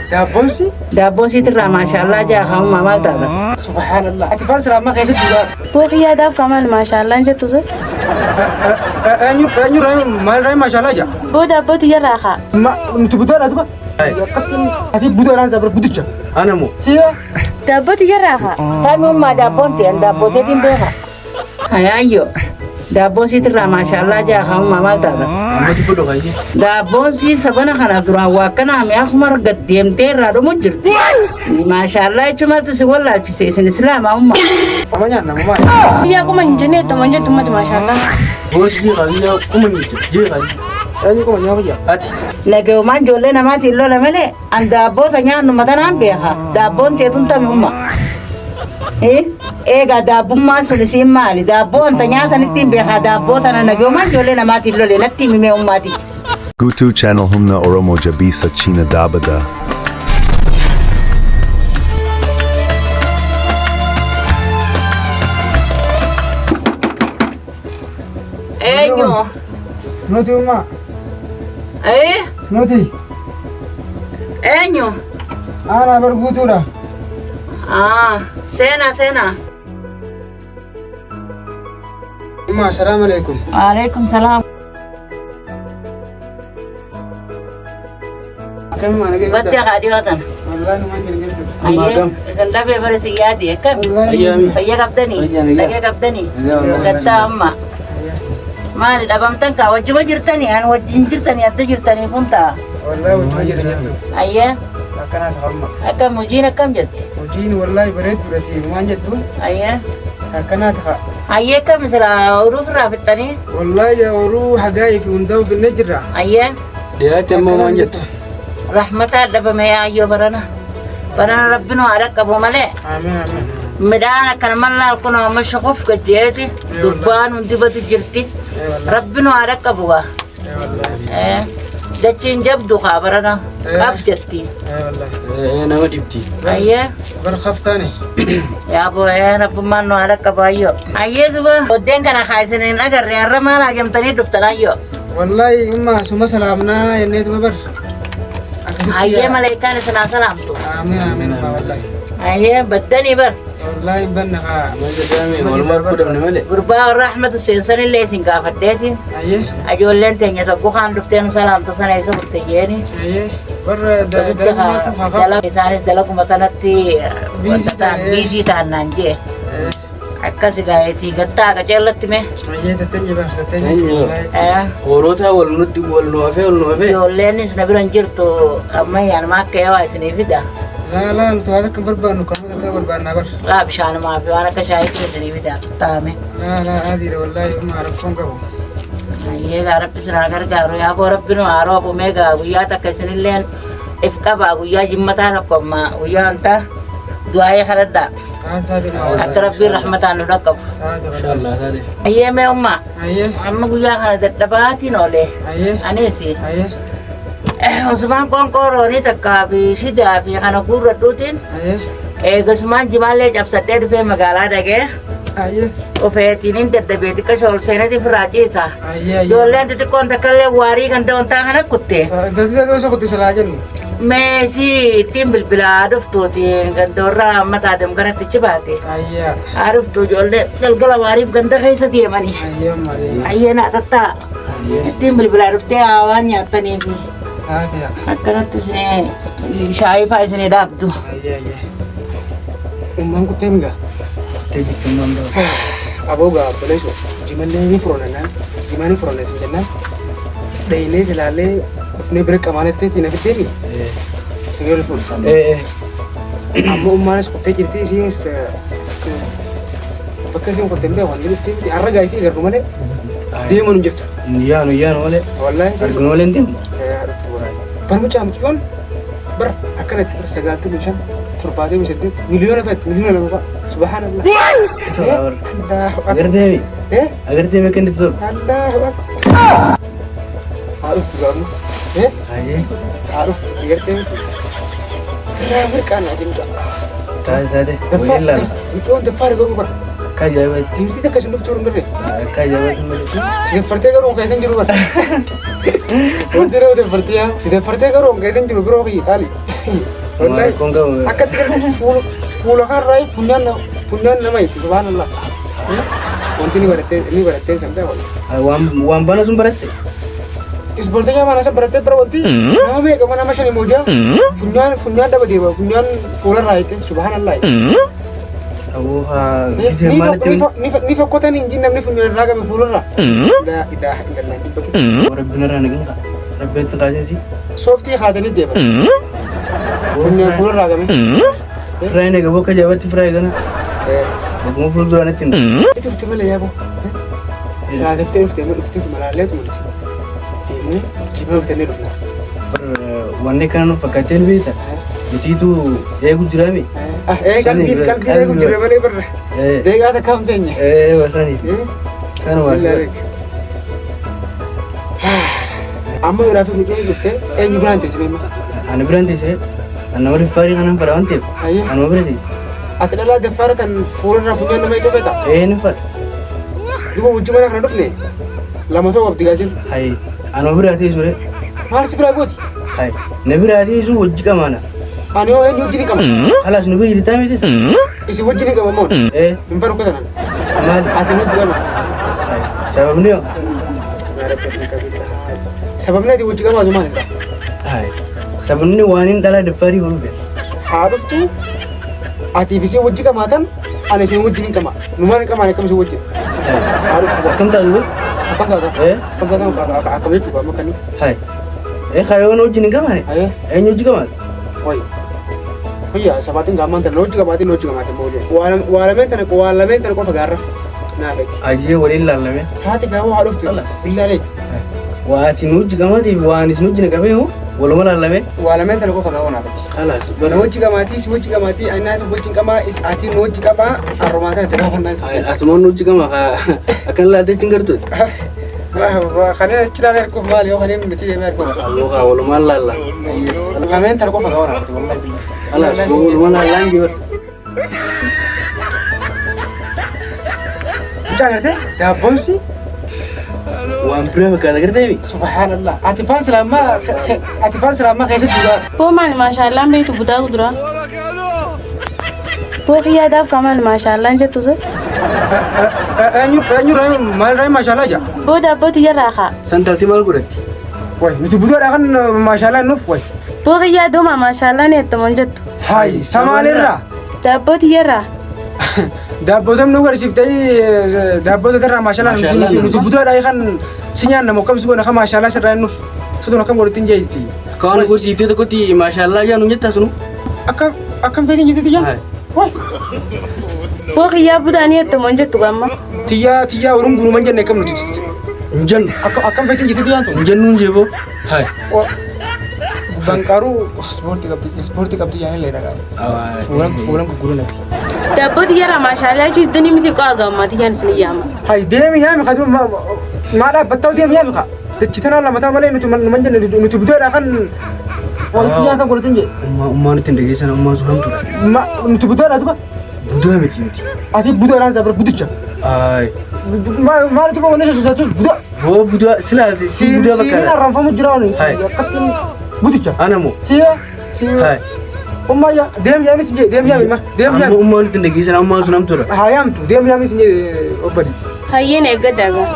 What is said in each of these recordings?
Daabboon si? Daabboon siitirraa maashaallaa jaa kaa'ummaa maal taata? Subhaanallah. Ati faan silaa amma keessatti dhugaa. Boo kiyyaa daaf kamal maashaallaan jettu se. Eenyu eenyu maal irraa maashaallah jaa? Boo daabboo tiyyarraa kaa. Ma nuti budaadha duba. Ati budaadhaan sabra budicha. Ana moo? Siya. Daabboo tiyyarraa kaa. Taami ummaa daabboon ta'e daabboo teetiin beeka. Hayaayyo daabboon siitirraa maashaallaa jaa kaa'ummaa maal taata? Amma dubba dhokaayye. Daabboon sii sabana kana duraan waa akkanaa mi'a kumar gad deemtee irraa dhumu jirti. Maashaallaa jechuun maaltu si wallaalchise isin islaamaa ummaa. Amma nyaanna maal? Kiyyaa kuma hin jennee itti man jettu ummati maashaallaa. Boos jeeqa biyya kuma hin jirtu. Jeeqa. Eenyu kuma nyaata jaa? Ati. Nagayumaan ijoollee namaatiin lola malee an daabboota nyaannu matanaan beeka. Daabboon teetun tami umma. Eegaa daabbummaan sun isiin maali? Daabboo wanta nyaatan ittiin beekaa daabboo tana nagayumaan ijoollee namaatiin lole natti himimee ummaatichi. Gutu channel Humna Oromo Jabisa China Dabada. Eenyu? Nuti ummaa. Eh? Nuti. Eenyu? Aanaa bar guutuudha. Ah, seenaa seenaa. Ummaa assalaamu alaikum. Waalaikum salaam. Akkami maana ga'e? Battee haa dhiyoatan. Wallahi numaan jirtu. Ayyee, isin lafee bara si yaadi akkam? Ayyaami. Fayya qabdanii? Fayyaa, nagaa. Nagee qabdanii? Nagaa. Gattaa amma. Maali dhabamtan kaa wajjuma jirtanii an wajjin jirtanii adda jirtanii kun ta'a. Wallahi wajjuma jira jettu. Ayyee, Akkanaa ta'a amma. akkam hojiin akkam jetti? Hojiin wallahi bareedduudhati waan jettu Ayyee. akkanaa ta'a. Ayyee akkam sila horuu ofirraa fixxanii? Wallahi horuu hagaayii fi hundaa ofinnee jirra. Ayyee, Dhiyaate ammoo waan jettu. rahmataa dhabame ayyoo barana. Barana rabbi nu haa dhaqqabu malee. Amiin amiin. Midhaan akkana mallaal kun amma shukuuf gajjeeti. Dubbaan hundi batu jirti. Rabbi nu haa dhaqqabu gaa. Ee wallahi. Dachiin jabdu kaa barana. Qaf jetti. Ee wallahi. Nama dhibdi. Ayyee. Bar khaftaani. Yaa boo'ee rabbummaan nu haa dhaqqabu ayyoo. Ayyee duba boddeen kana kaa isin hin agarre har'a maal hajamtanii dhuftan ayyoo. Wallahi ummaa suma salaamnaa jenneetuma bar. Akkasitti Ayyee yaa. maleekaan isin haa salaamtu. Amiin amiin ummaa wallahi. Ayyee baddanii bar. Wallahi banna kaa. Maal jedhame walumaa arguu dhabne malee. Gurbaa warra Ahmad Hussein sanillee isin gaafadheeti. Ayyee. Ijoolleen teenya tokko kaan dhuftee nu salaamtu sana isa burte jeeni. Ayyee. Barra dalagumaatu haa kafu. Isaanis dalaguma tanatti Biisii ta'an, eh. biisii ta'an naan jee. Akkas gaayetii gattaa qaceellatti mee. Ayyee tatteenye bar tatteenye. Tatteenye bar. Wallahi. Horoota wal nutti wal nu hafee wal nu hafee. Ijoolleenis na bira hin jirtu ammayyaan maa akka yawaa isinii fida. Laa laa nuti waan akka hin barbaannu kanuma tattee barbaannaa bar. Laa bishaanumaa fi waan akka shaayiitti isinii fida taa'ame. Laa laa adiidha wallahi ummaa rakkoon qabu. Ayyee gaa rabbi isin haa gargaaru yaa boo rabbi nu haa roobu mee gaa guyyaa takka isinilleen if qabaa guyyaa jimmataa tokko amma guyyaa wanta du'aayee kadhadhaa Taataa deemaa wallahi. akka rabbiin rahmataan nu dhaqqabu. Taata wallahi. Inshaallah taate. Ayyee mee ummaa Ayyee. amma guyyaa kana dadhabaatiin oolee Ayyee. anis Ayyee. Osumaan qoonqoo roonii takkaa fi shidaa fi kana guurradhuutiin Ayyee. eegasumaan jimaallee cabsadhee dhufee magaalaa dhaqee Ayyee. dhufeetiin hin dadhabee xiqqa shoolseenetiin firraa ciisa. Ayyee ayyee. Ijoolleen xixiqqoon takkallee waarii kan ta'an kana kutte. Intalti taatee osoo kutte silaa jennu. Meesii ittiin bilbilaa dhuftuuti gandoorraa amma taatee kanatti achi baate. Ayyee. Haa dhuftu ijoolleen galgala waariif ganda keessa deemanii. Ayyee ummaa ayyee. Ayyee naa tattaa ittiin bilbilaa dhuftee haa waan nyaattaniifi Taate yaa. akkanatti isinii shaayii fa'aa isinii dhaabdu. Ayyee ayyee. Ummaan kuttee migaa? Kuttee jirti ummaan bara. Aboo gaa obboleessoo jimallee ni furanannaan jimaa ni furanna isin jennaan dhaynee silaallee dhufnee bira qamaanettee ittiin hafittee mi isin yoo fuudhu. Ee. Amma ummaanis kuttee jirti isiis bakka isiin kuttee hin beeku wanti dhuftee miti har'a gaa isii garuu malee deemuun hin jirtu. Yaanu yaanu malee. Wallaahi Arginu malee hin deemu. Bar mucaa mucaan bar akkanatti bar 95 78 miliyoona fa'aatti miliyoona lama fa'a subhaanallah. Tola bar. Allahu akbar. Agartee mi? Eh? Agartee mi akka inni tolu? Allahu akbar. Haa dhuftu gaamu. Eh? Ayyee. Haa dhuftu sigartee miti. Firraa mirqaan naa deemtu. Taate taate. Waliin laala. Mucaan daffaara garuu bara. Akka ajaa'ibaatti. Diimtii takka isin dhuftu hin barre. Akka ajaa'ibaatti malee. Si daffartee garuu keessa hin jiru bara. Wanti yeroo daffartee yaa. Si daffartee garuu keessa hin jiru biroo kiyya qaali. Wallahi Rakkoon qabu. Akkatti gartee fuula fuula kanarraa funyaan funyaan nama itti subhaanallah. Wanti ni barattee ni barattee san ta'e wallahi. Waan waan bana sun baratte. Ispoortii mana san barattee bara wanti nama meeqa nama shanii mooji'a funyaan funyaan dhaba deema funyaan fuularraa itti subhaanallah. Aboo haa gisee maalitti Ni fokkotanii hin jiru namni funyaan irraa qabe fuularraa. Laa ilaaha illallah dubbatu. Rabbiin irraa naqin kaa. Rabbiin itti kaaseensi. Sooftii haatanii deeman. Funyaan fuularraa qabe. Firaayin egaa bokka ajaa'ibatti firaayi gana. Akkuma fuulduraan itti hin. Itti dhufte malee yaaboo. Saateftee dhuftee dhuftee malaallee tumti. Deemnee jibaa bitannee dhufna. Wanni kana nuuf fakkaateen beekta. Nutiitu eegu jiraame. Qalbii qalbii eegu jira malee barra. Deeqaa takka hin teenye. Wasani. Sanuma. Amma yeroo fi mucaa dhuftee eenyu biraan teessee amma? Ani biraan teessee. Ani nama riffaarii kanan fara waan ta'eef. Anuma bira teesse. Ati dhalaa daffaara tan fuularraa funyaan nama itti feeta? Ee ni fadha. Duuba wajji mana kana dhufne lama ta'uu qabdi gaasin. Hayi. Anuma biraa teessu re. Maal si biraa gooti? Hayi. Na biraa teessu wajji qamaana. Ani hoo eenyu wajji ni qaba? Kalaas nu bira jirtaa miti? Isin wajji ni qaba moo? Ee. Hin faru kutanan. Maal? Ati wajji qaba. Hayi. Sababni hoo? Sababni ati wajji qabaatu maal? Hayi. Sababni waan hin dhalaa daffaarii hodhuuf. Haa dhuftu atiif isin wajji qabaatan ani isin wajji ni qaba. Numaan hin qabaane akkam isin wajji? Haa dhuftu. Akkam taatu boo? Akkam taata? Ee. Akkam taata akkam jechuudha amma akkanii? Hayi. Ee kayoon wajjin hin qabaane? Hayi. Eenyu wajji qabaate? Wayi. Fayyaa sabaatiin gaammaan tana hojii qabaatiin hojii qabaatiin boolee. Waa lameen tana qofa gaarra naafetti. Ajee waliin laalame. Taate gaafuu haa dhuftu. Billaalee. Waa ati nu wajji qamaatiif waan isin wajjin qabee hoo waluma laalame. Waa lameen tana qofa gaafuu naafetti. Kalaas. Na hojii qabaatii si hojii qabaatii anaa si hojii qabaa ati nu hojii qabaa arromaa tana gaafa naan. Atumaan nu wajji qamaa akkan laaltee cin gartuuti. Kanneen achi ilaalee arguuf maali yoo kanneen nuti deemee arguuf. Alloo kaa walumaan laalla. Lameen tana qofa gaafuu naafetti wallahi billaahi. Kalaas walumaan laallaan jiru. Mucaa gartee daabboonsi Waan biraa fakkaata gartee mi? subhaanallah ati faan silaamaa ati faan silaamaa keessatti duraa. Boo maali maashaallaan beektu budaa kuduraa. Boo kiyyaadaaf kamaal maashaallaan jettu se. Eenyu eenyu maal raayii maashaalaa jaa? Boo daabboo tiyyarraa kaa. San taati maal godhatti? Way nuti budoodha kan maashaalaa nuuf way. Boo kiyyaa dooma maashaallaan eettamoon jettu. Hayi samaalirraa Daabboo tiyyarraa. daabboota nu agarsiiftee daabboota irraa maashaalaa nuti nuti budoodha kan si nyaanna moo akkam si goona kan maashaalaa sirraa nuuf sotoon akkam godhutti hin jeetti. Akka waan gorsiiftee tokkotti maashaalaa jaa nuun jettaa sunu. Akkam akkam feetiin jettitti jaa? Way Boo kiyyaa budaanii eettamoon jettu gamma. tiyyaa tiyyaa waluun gunuman jenne akkam nuti Hin jennu. akkam feetiin jettitti jaantu. Hin jennuun jeeboo. Hayi. Gubbaan qaruu ispoortii qabdi yaani leedha qabu. Fuulan fuulan gurguruu natti. Daabboo tiyyarraa maashaalaa jechuun iddoo miti qo'a gamma tiyyaan isin yaama. Hay deemi yaami ka maa dhaabbattaa deemi yaami ka. Dachitanaa lamataa malee nuti numan jenne nuti budoodha kan wanti nyaata godhatin jee. Ummaa nutti hin dhageessan ummaa sun hamtuudha. Nuti budoodha tuba. Budaa miti miti. Ati budoodhaan sabra budicha. Hayi. Maal tuba wanni sosochaachus budaa. Boo budaa silaa si budaa Siiniin fakkaata. arranfamu jira Hay. akkattiin budicha. Ana moo? Siya siya. Hayi. Ummaa yaa deemi yaami si jee deemi yaami ma deemi Amma yaami. ummaa nutti hin dhageessan ummaa sun hamtuudha. Haa yaamtu deemi yaami si jee obbali. Hayyeen eeggaddaa gaa.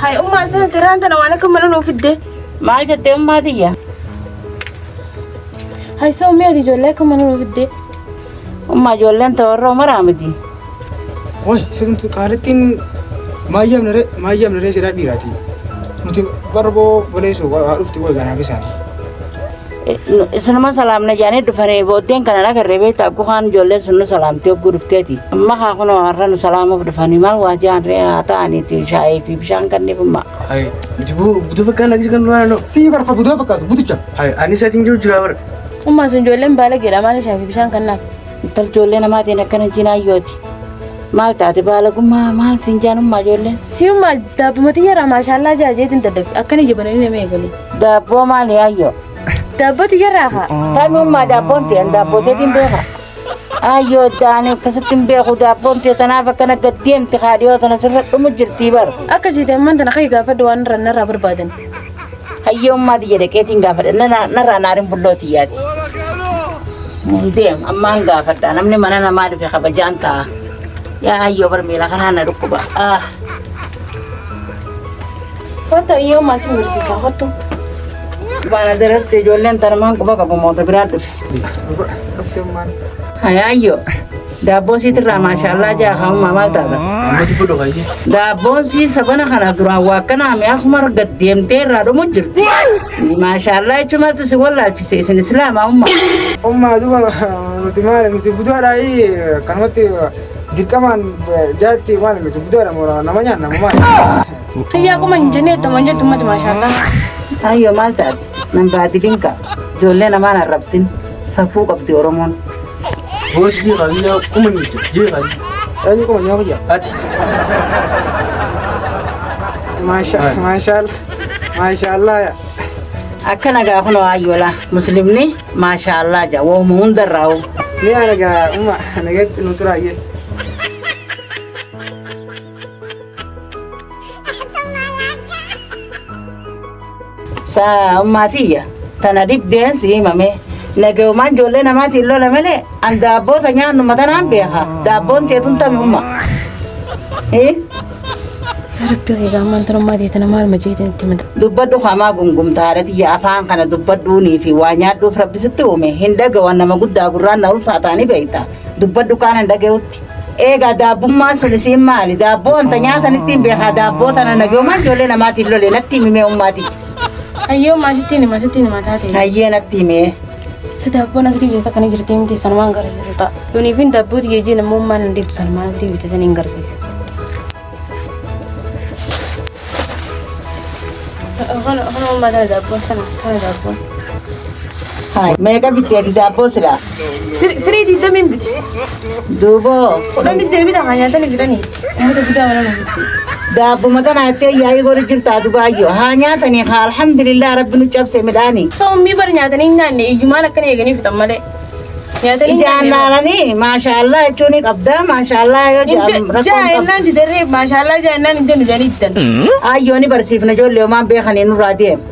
Hay ummaa sana tiraan tana waan akka mana nuu fidde. Maal jettee ummaa tiyya? Hay soo mi'ooti ijoollee akka mana nuu fidde. Ummaa ijoolleen ta'orroo maraa miti. Way seetumti qaalattiin maayyaamna ree jedhaa dhiiraati. Nuti barboo boleessu haa dhufti way ganaaf isaanii. Isinuma salaamna jedhanii dhufanii booddeen kana agarree beektaa guhaan ijoolleen sun nu salaamtee hogguu dhufteeti. Amma kaa kunoo har'a nu salaamuuf dhufanii maal waa jaan ree haa ta'aniiti shaayii fi bishaan kanneef ummaa. Hayi. Nuti budaa fakkaata akkasii kan duraan noo. Sii barfa budoo fakkaatu budicha. Hayi ani isaatiin jiru jira bara. Ummaa sun ijoolleen baala geedha maal ishee fi bishaan kannaaf. Intal ijoollee namaatiin akkana jinaayyooti. Maal taate baalagummaa maal siin jaan ummaa ijoolleen? Si ummaa daabbuma tiyyarraa maashaallaa jaajeetiin daddabe akkana jabananii nama eegalee. Daabboo maali yaayyoo? Daabboo tiyyarraa kaa. Taami ummaa daabboon ta'e daabbooteetiin beeka. Ayyoo daani akkasitti hin beeku daabboon tee tanaaf akkana gad deemti haadhiyoo tana sirra dhumu jirtii bar. Akkasii ta'e ammaan tana ka'ii gaafadhu waan irraa narraa barbaadan. Hayyoo ummaati jedhe qeetiin gaafadha narraa naarin bulloo tiyyaati. Deem ammaan gaafadha namni mana namaa dhufe kabajaan ta'a. Yaa hayyoo bar miila kanaan na dhukkuba. Ah. Kottu hayyoo maasii barsiisa kottu. Baana dararte ijoolleen tanumaan quba qabu moota biraa dhufe. Dhufte ummaan. Hayyoo daabboo siitirraa maashaallaa jaa kaa'ummaa maal taata? Amma dubbadhu kaayyee. Daabboon sii sabana kana duraan waa akkana hame akkuma gad deemtee irraa dhumu jirti. Maashaallaa jechuun maaltu si wallaalchise isin islaamaa umma. Ummaa duuba nuti maali nuti budaadhaa kanumatti dirqamaan jaatti maali nuti budaadha moora nama nyaanna maali. Kiyyaa kuma hin jennee itti jettu ummati maashaallaa. Hayyoo maal taate? Nan baadilinka ijoollee namaan arrabsin safuu qabdi Oromoon. Boos jee kaayyee kuma hin jette jee kaayyee. Eenyu kuma nyaama jaa? Ati. Maashaalla maashaallaa yaa. Akka nagaa kunoo hayyoola muslimni maashaallaa jaa waanuma hundarraa'u. Ni ana gaa umma nagatti nu turaayyee. Saa ummaatiyya tana dhibdeen si himame nagayumaan ijoollee namaatiin lola malee an daabboota nyaannu matanaan beeka daabboon teetun tami umma. Eh? Rabbi egaa ammaan tana ummati tana maal majeetiin itti mata. Dubbadhu hamaa gungumta haadhatiyya afaan kana dubbadhuunii fi waa nyaadhuuf rabbi sitti uume hin dhagawan nama guddaa gurraan na ulfaataani beekta dubbadhu kaan hin dhaga'utti. Eegaa daabbummaan sun isiin maali daabboo wanta nyaatan ittiin beekaa daabboo tana nagayumaan ijoollee namaatiin lole natti himimee ummaaticha. Hayyoo maasittiin hima sittiin hima taate. Hayyee natti himee. Si daabboon asii bitee akkana jirti miti sanumaan agarsiisu ta'a. Yooniifin daabboo tiyyee jee nammoo ummaan hin deebtu sanumaan asii bitee saniin agarsiisa. Kana ummaa tana daabboon tana tana daabboon. Hai meeqa bitteeti daabboo silaa? Firii digdamiin bite. Duuboo Kudhan digdamii bita kan nyaatanii fidanii. Uummata guddaa mana nuti. daabbuma tana jettee yaa'ii godhu jirtaa dubaayyoo haa nyaatanii haa alhamdulillah rabbi nu cabse midhaanii. Sommii bari nyaatanii hin nyaanne iyyumaan akkana eeganii fixan malee. Nyaatanii hin Ijaan nyaanne. laalanii maashaallaa jechuun ni qabda maashaallaa yoo jedhamu Jaa rakkoon qabdu. ennaan didarree maashaallaa jaa ennaan hin jennu jedhanii didan. Ayyoo ni barsiifna ijoollee homaan beekanii nurraa deema.